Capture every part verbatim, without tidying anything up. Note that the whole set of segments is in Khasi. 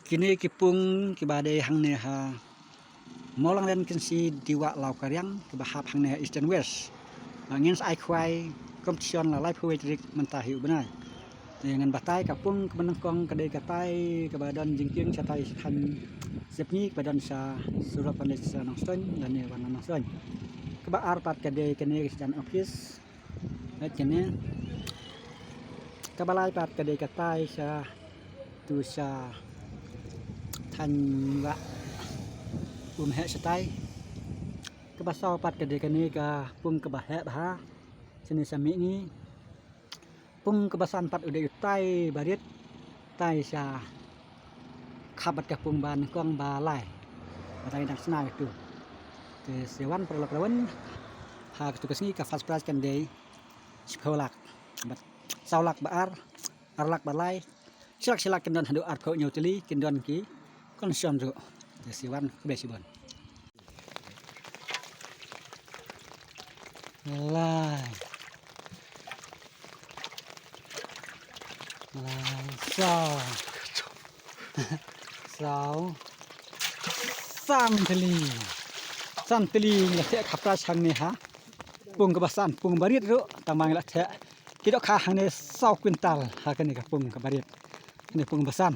Kine ki pung kiba dei hangne ha Mawlanglen Kynshi Diwah Lawkariang kiba hap hangne ha Eastern West. Ba ngin sa ai khwai competition la laiphew wei tarik mynta hi u bnai. Te ngan batai ka pung kaba nyngkong ka dei katai kaba don jingkieng shatai sha thaiñ Sepngi kaba don sha surok ban leit sha Nongstoiñ lane wan na Nongstoiñ. Kaba ar pat ka dei kane ka sha jan office. Bad kane kaba lai pat ka dei katai sha tu sha thaiñ Wah Umheh shatai. Kaba saw pat ka dei kane ka pung kaba heh bha shane sha Mihngi. Pung kaba san pat u dei utai ba rit tai sha khap bad ka pung ba nyngkong ba lai. Ba dang dang sna itu. Te sa wan paralok rawan ha katu ka sngi ka first prize kan dei shiphew lak. Bad saw lak ba ar, ar lak ba lai, shi lak shi lak kin don haduh arphew hynñiew tylli kin don ki consolation ruh. Te sa wan khublei shibun. Lai. Lai saw. Saw. San tylli. San tylli ngi la theh khap prize hangne ha pung kaba san, pung ba rit ruh tang ba ngi la theh. Ki dohkha hangne saw kwintal ha kane ka pung kaba rit. Kane pung ba san.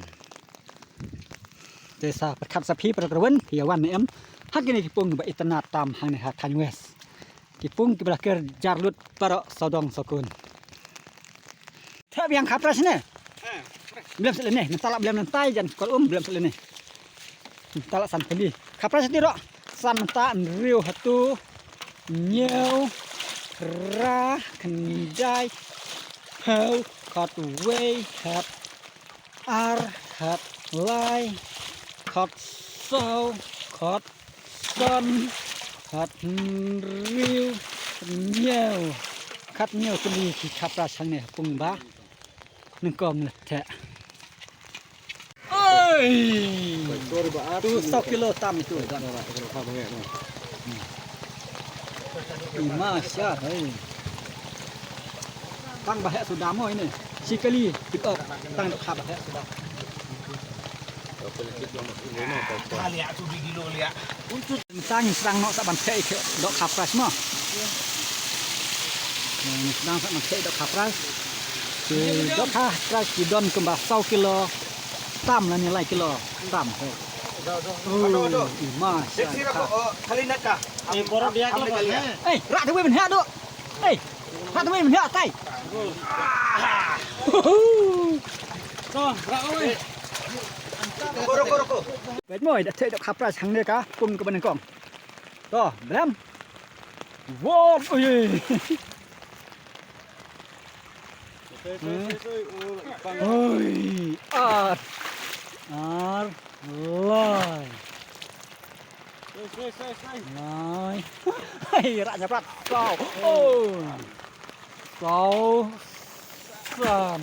Te sa pyrkhat sa phi paralok rawan phi ïa wan ne em ha kine ki pung ba itynnad tam hangne ha thaiñ West. Ki pung kiba la ker jar lut baroh sawdong sawkun. Theh biang khap prize ne. Blem sa lane, nangta la blem nangta jan kol um blem sa lane. Nangta la san tylli. Khap prize ti ruh. San, nangta, hynriew, hato, hynñiew, phra, khyndai, phew, khatwei, khat ar, khatlai, khatsaw, khatsan, khathynriew, hynñiew. Khathynñiew tylli ki khap prize hangne ha pung ba nyngkong la theh. Oi! Tu saw kilo tam itu. Ima sha, hei. Tang ba heh suda mo ine. Shi kali, tip op. Tang dohkha ba heh suda. Tang sdang noh sa ban theh ïa ki dohkha prize mo. Sdang sa ban theh ïa ki dohkha prize. Ki dohkha prize ki don kumba saw kilo tam lane lai kilo tam. Ima sha. Ei, rah tawei ban heh doh. Ei, rah tawei ban heh tai. Bad mo, da theh dohkha prize hangne ka pung kaba nyngkong. To, blem. Wow, oi. Oi, ar. Ar, lai. Lai. Hei, rah nyaprat. Saw. Oh. Saw. San.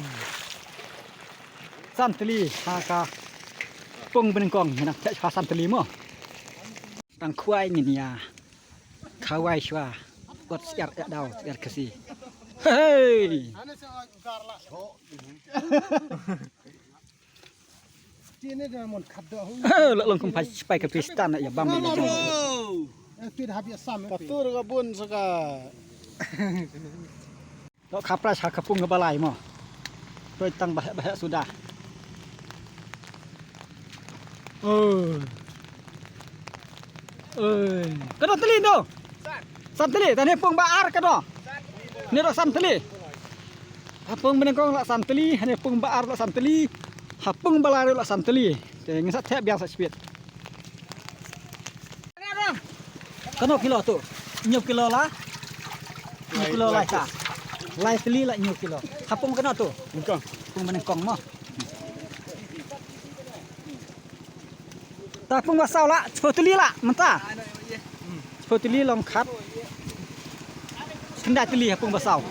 San tylli ha ka pung ba nyngkong, ngi nang theh ha san tylli mo. Tang khwai ngin ïa khawai shuwa. Kot siar ïa daw, siar Khasi. Hei. Lok long kum phai sipai ka Kristan ïa bam ïa jam. Ka tur ka bun saka. Dohkha prize ha ka pung kaba lai mo. Toi tang ba heh ba heh suda. Oi. Oi. Katno tylli to? San tylli, tang ne pung ba ar katno? Ne ruh san tylli. Ha pung ba nyngkong la san tylli, ha ne pung ba ar la san tylli. Ha pung ba lai ruh la san tylli. Te ngin sa theh biang sa speed. Katno kilo to? Hynñiew kilo la? Hynñiew kilo lai ta. Lai tylli la hynñiew kilo. Ha pung katno to? Nyngkong. Pung ba nyngkong mo. Ta pung ba saw la, shiphew tylli la, mynta. Shiphew tylli long khat. Khyndai tylli ha pung ba saw.